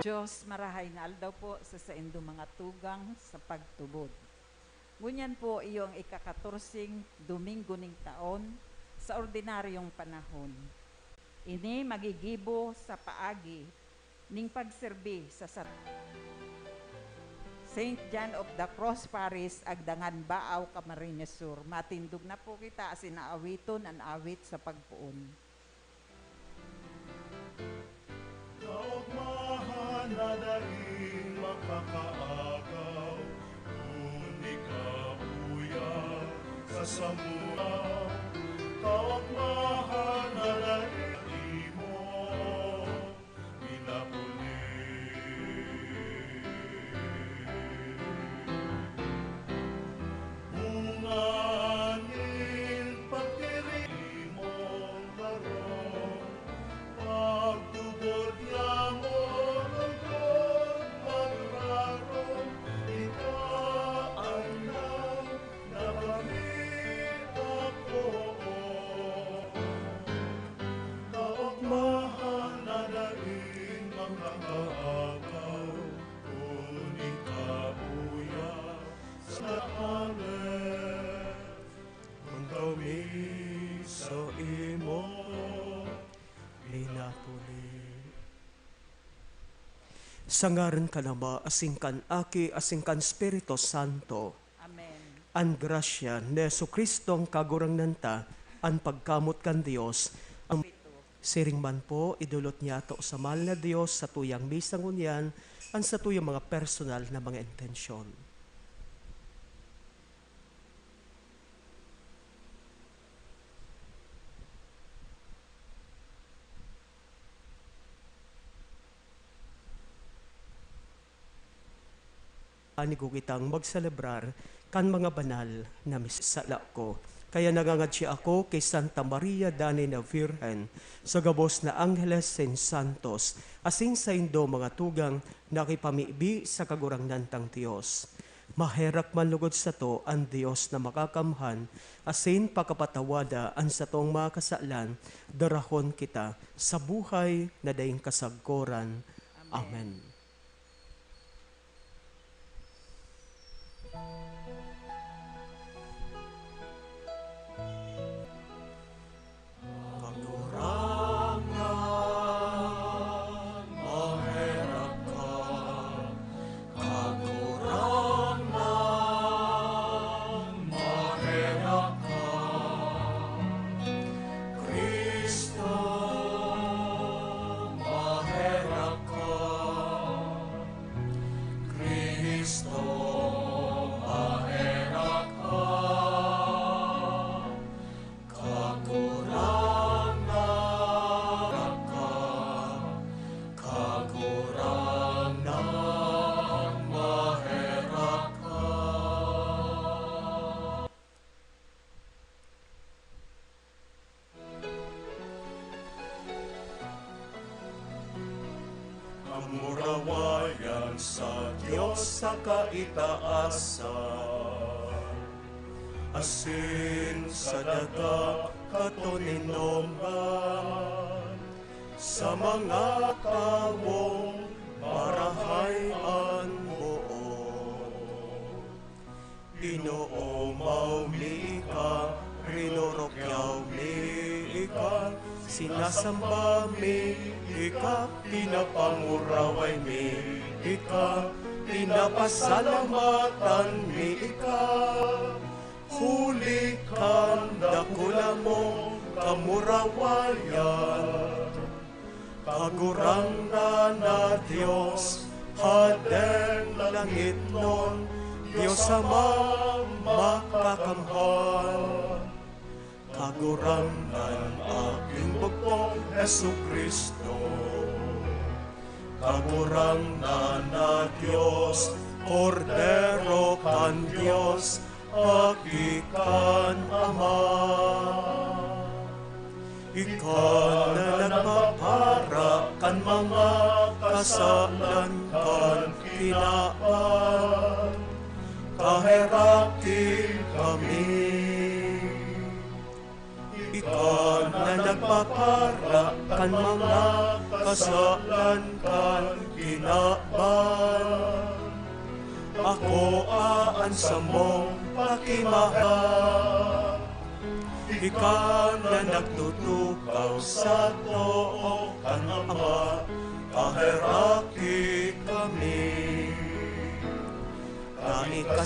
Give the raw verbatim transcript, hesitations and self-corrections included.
Diyos, marahay na aldaw po sa saindo mga tugang sa pagtubod. Ngunyan po, iyo ang ikakatorseng Domingo ning taon sa ordinaryong panahon. Ini magigibo sa paagi ning pagserbi sa sat-, Saint John of the Cross Parish, Agdangan, Baao, Camarines Sur. Matindog na po kita asin aawiton an awit sa pagpoon. Kaogmahan na daing makakaagaw, kun ikaw uya sa samuyang. Kaogmahan na daing imo pinapuli. Bunga nin pagtirimong harong, pagtubod na morong kong magrarong, ika ang nang nakami ako. Kaogmahan na daing makakaagaw, kun ika uya sa langit. Kun kami sa imo minapuli. Sa ngaran kan Ama, asin kan Aki, asin kan Espiritu Santo. Amen. An grasya ni Jesu-Cristo, an Kagurangnan ta, an pagkamoot kan Dios, an siring man po, idolot niyato sa mahal na Dios satuyang misa ngunyan an satuyang mga personal na mga intensyon. Ani ko kitang magselebrar kan mga banal na mis-, sala ko. Kaya nangangadya ako ki Santa Maria dani na Virgen, sa gabos na angheles sin santos, asin saindo mga tugang na nakipamibi sa Kagurangnan tang Dios. Maherak man lugod sato an Dios na Makakamhan, asin pakapatawada an satong mga kasalan, darahon kita sa buhay na daing kasagkoran. Amen. Amen. Kagurangnan, maherak ka. Kagurangnan, maherak ka. Cristo, maherak ka. Cristo, maherak ka. Kagurangnan, maherak ka. Kagurangnan, maherak ka. Kamurawayan sa Dios sa kaitaasan, asin sa daga katoninongan, sa mga tawong marahay an boot. Inoomaw mi ika, rinurukyaw mi ika, sinasamba mi ika, pinapanguraway mi ika, pinapasalamatan mi ika, huli kan dakula mong kamurawayan. Kagurangnan na Dios, Hadeng langitnon, Dios Ama makakamhan. Kagurangnan, Aking bugtong Jesu-Cristo. Kagurangnan na Dios, Kordero kan Dios, Aki kan Ama. Ika na nagpapara kan mga kasalan kan kinaban, kaheraki kami. Ika na nagpapara kan mga kasalan kan Laban, makoa an samong pakimahal. Ikaw na nagtutukaw sa too kan Ama, kahera